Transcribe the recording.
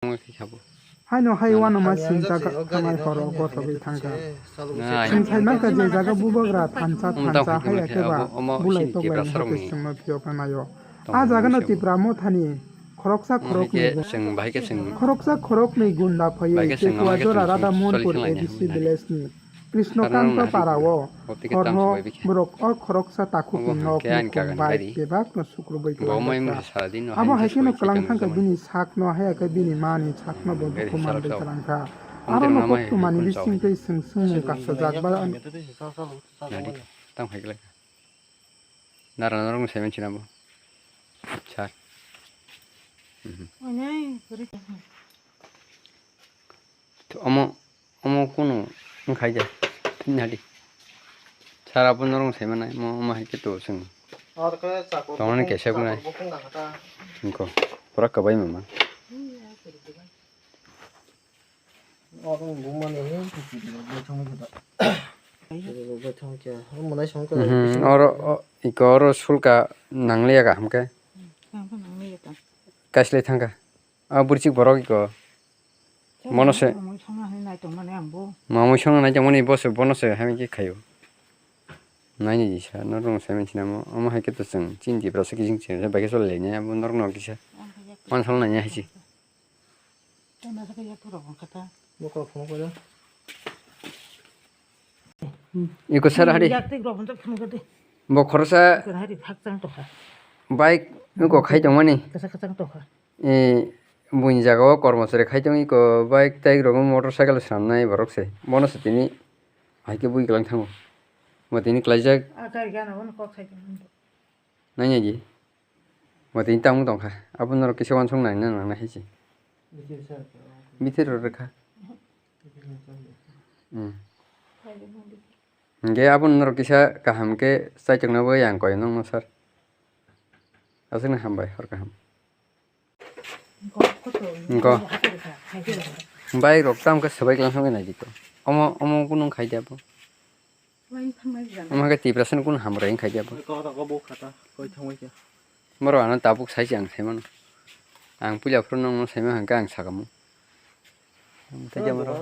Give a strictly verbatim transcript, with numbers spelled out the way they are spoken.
Haino hai uanama sinjak thangnai horo gotogwi thangkha. Chwng sai mankha je jaga bubagra thansa thansa hai khe ba bulai toklai hwnkhe chwngno phiyokna naio. A jagano Tipra mothani khoroksa khoroknwi gun-, khoroksa khoroknwi gunda phaiwi Ketua jora Radha Mohanpur A D C village ni Krishnokanta para o horno borok o khoroksa takhukni nok ni khum bai bebak no sukrubui kwlai. Abo hai kheno kwlang thangkha bini sak no hai khe bini mani sak no bo dukhu manwi kwlangkha. Aro no koktwmani bisingtwi swng swngmung kasajak ba. Nadi, tang hai glak. Nara norok no saiman sinabo. Sar. Mhm. Omo, omo kunu wngkhai de. Nadi. Sar abo norok no saimanai. Mo, omo hai khe to chwng. Tongmani kaisa gunai. Wngkho. Pura kwbai mama. Mhm, oro, o, iko oro sulka nangliya kaham khe. Kaislai thangkha. A bwrwichik borok iko. Mono se. Mamui songna nai tongmani bo se, bono se, hai khe khaio. Naini jisa, norok no saiman sinamo. Omo hai khe to chwng chini Tiprasa kiching se, bai khe choli lainai, abo norok no kisa. Mansalnai hai se. Iko sar hari. Bo khoroksa. Bike iko khai tongmani. E, buini jaga o kormochari khai tong iko bike tai rok motorcycle swnamnai borok se. Bono se tini hai khe bui kwlang thango. Bo tini klaijak. Nainai di. Bo tini tamo tongkha. Abo norok kisa uansuk naina nangnai hai se. Bitir rw rwkha. Hmm. Hingke abo norok kisa kaham khe chaitok na bai ang koi nokno sir. Aswkno hambai hor kaham. Go. Bai rok tam khe swbai klang swngwi naidi ko. Omo, omo kunu khai de abo. Omo khe Tiprasa ni kunu hambai khai de abo. Borok ano tabuk sai se ang sai mano. Ang puila phuru nokno sai ma hwnkhe ang sakamo. Tei jabra.